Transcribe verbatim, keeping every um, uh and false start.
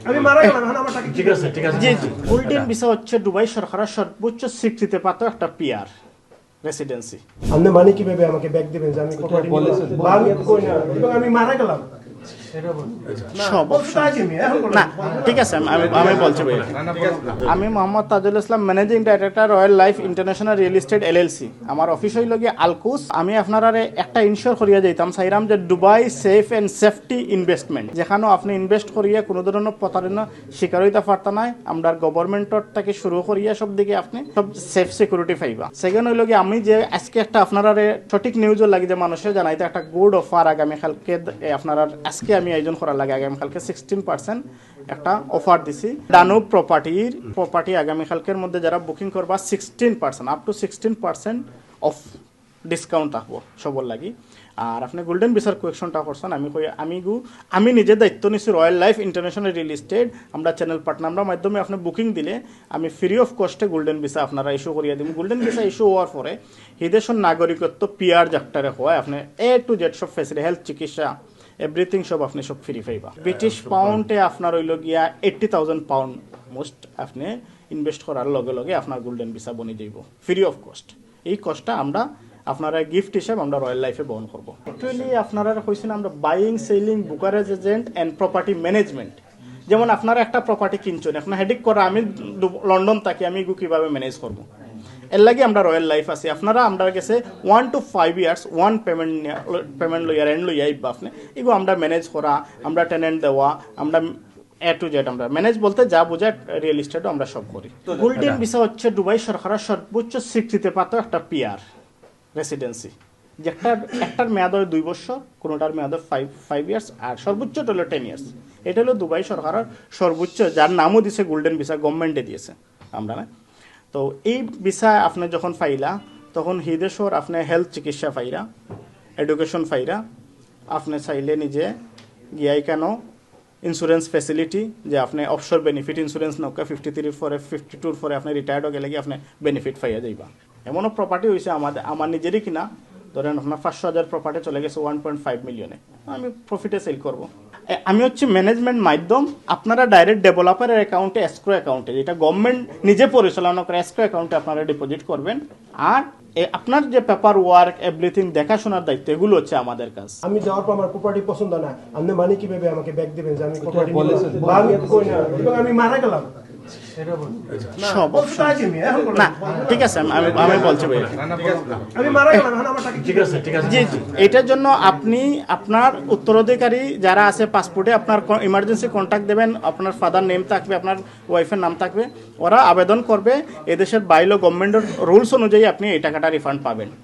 আমি মারা গেলাম, এখন আমার টাকা কি? ঠিক আছে, ঠিক আছে। জি জি। গোল্ডেন ভিসা হচ্ছে দুবাই সরকারের সর্বোচ্চ স্বীকৃতিপ্রাপ্ত একটা পিআর রেসিডেন্সি। আপনি মানে কিভাবে আমাকে ব্যাগ দিবেন যে আমি প্রপার্টি নিব? বা আমি কই না, এবং আমি মারা গেলাম। সব বলতে তো আছি আমি, এখন বলো। না, ঠিক আছে, আমি আমি- আমি বলছি ভাই। আমি Mohammad Tajul Islam, managing director, royal life international real estate LLC. আমার অফিস হইল গিয়ে আলকুস। আমি আপনারারে একটা ইনশিওর করিয়া যাইতাম চাইরাম যে Dubai safe and safety investment, যেখানে আপনি ইনভেস্ট করিয়া কোনো ধরনের প্রতারণা শিকার হইতে পারতা নাই। আমরা গভর্নমেন্টর থেকে শুরু করিয়া সব দিকে আপনি সব সেফ সিকিউরিটি পাইবা। সেকেন্ড হইল গিয়ে আমি যে আজকে একটা আপনারারে সঠিক নিউজও লাগে যে মানুষের জানাইতে একটা গুড অফার আগামীকালকে দ- এ, আপনারার আজকে আমি আয়োজন করার লাগে আগামীকালকে সিক্সটিন পার্সেন্ট একটা অফার দিছি। ডানুব প্রপার্টির প্রপার্টি আগামীকালকের মধ্যে যারা বুকিং করবা sixteen percent, up to sixteen percent of discount থাকবো সবর লাগি। আর আপনি গোল্ডেন ভিসার কোয়েশনটা করছেন, আমি কই আমি গু আমি নিজে দায়িত্ব নিছি royal life international real estate, আমরা চ্যানেল পার্টনার, আমরা মাধ্যমে আপনি বুকিং দিলে আমি ফ্রি অফ কস্টে গোল্ডেন ভিসা আপনারা ইস্যু করিয়া দিব। গোল্ডেন ভিসা ইস্যু হওয়ার পরে এই দেশের নাগরিকত্ব পিআর যাত্রারে হয় আপনি এ টু জেড সব ফেসিলিটি, হেলথ, চিকিৎসা, এভরিথিং সব আপনি সব ফ্রি পাইবা। ব্রিটিশ পাউন্ডে আপনার হইল গিয়া এইট্টি থাউজেন্ড পাউন্ড মোস্ট আপনি ইনভেস্ট করার লগে লগে আপনার গোল্ডেন ভিসা বনি যাইব ফ্রি অফ কস্ট। এই কস্টটা আমরা আপনারা গিফট হিসাবে আমরা রয়্যাল লাইফে বহন করব। অ্যাকচুয়ালি আপনারা কইছেন আমরা buying, selling, brokerage agent and property management. যেমন আপনারা একটা প্রপার্টি কিনছেন, এখন হেডেক করা আমি দু- লন্ডন থাকি, আমি এগু কীভাবে ম্যানেজ করব? এর লাগি আমরা রয়্যাল লাইফ আছি। আপনারা আমরা গেছে one two five years one payment payment লইয়া, রেন্ট লইয়া আইবা আপনি। এগু আমরা ম্যানেজ করা, আমরা টেনেন্ট দেওয়া, আমরা এ টু জেড আমরা ম্যানেজ বলতে যা বোঝায় রিয়েল এস্টেটও আমরা সব করি। গোল্ডেন ভিসা হচ্ছে দুবাই সরকারের সর্বোচ্চ স্বীকৃতিপ্রাপ্ত একটা পিআর রেসিডেন্সি, যেটার একটার মেয়াদ হয় দুই বছর, কোনোটার মেয়াদ হয় ফাইভ ফাইভ ইয়ার্স, আর সর্বোচ্চ হলো টেন ইয়ার্স। এটা হলো দুবাই সরকারের সর্বোচ্চ, যার নামও দিছে গোল্ডেন ভিসা, গভর্নমেন্টে দিয়েছে, আমরা না। তো এই ভিসা আপনি যখন পাইলা, তখন হিদেশর আপনি হেলথ চিকিৎসা পাইরা, এডুকেশন পাইরা, আপনি চাইলে নিজে গিয়াই কেন ইন্স্যুরেন্স ফেসিলিটি, যে আপনি অফশোর বেনিফিট ইন্স্যুরেন্স নৌকা ফিফটি থ্রির পরে, ফিফটি টুর পরে আপনি রিটায়ার্ড হয়ে গেলে কি আপনি বেনিফিট পাইয়া যাইবা। এমনও প্রপার্টি হয়েছে আমাদের, আমার নিজেরই কিনা, ধরেন আপনার পাঁচশো হাজার প্রপার্টি চলে গেছে ওয়ান পয়েন্ট ফাইভ মিলিয়নে, আমি প্রফিটে সেল করব। এ, আমি হচ্ছে ম্যানেজমেন্ট মাধ্যম, আপনারা ডাইরেক্ট ডেভেলপারের অ্যাকাউন্টে, এসক্রো অ্যাকাউন্টে, যেটা গভর্নমেন্ট নিজে পরিচালনা করে, এসক্রো অ্যাকাউন্টে আপনারা ডিপোজিট করবেন। আর এ, আপনার যে পেপার ওয়ার্ক, এভরিথিং দেখাশোনার দায়িত্ব, এগুলো হচ্ছে আমাদের কাজ। আমি যাওয়ার পর আমার প্রপার্টি পছন্দ না, আপনি মানে কিভাবে আমাকে ব্যাগ দিবেন যে আমি প্রপার্টি নিব? বা আমি কই না, এবং আমি মারা গেলাম। সব বলতে তো আছি আমি, এখন বলো। না, ঠিক আছে, আমি আমি- আমি বলছি ভাই। আমি মারা গেলাম, এখন আমার টাকা কি? ঠিক আছে, ঠিক আছে। জি জি, এটার জন্য আপনি আপনার উত্তরাধিকারী যারা আছে পাসপোর্টে আপনার ইমার্জেন্সি কন্ট্যাক্ট দেবেন, আপনার ফাদার নেম থাকবে, আপনার ওয়াইফের নাম থাকবে, ওরা আবেদন করবে। এদেশের বাইলো গভর্নমেন্টের রুলস অনুযায়ী আপনি এই টাকাটা রিফান্ড পাবেন।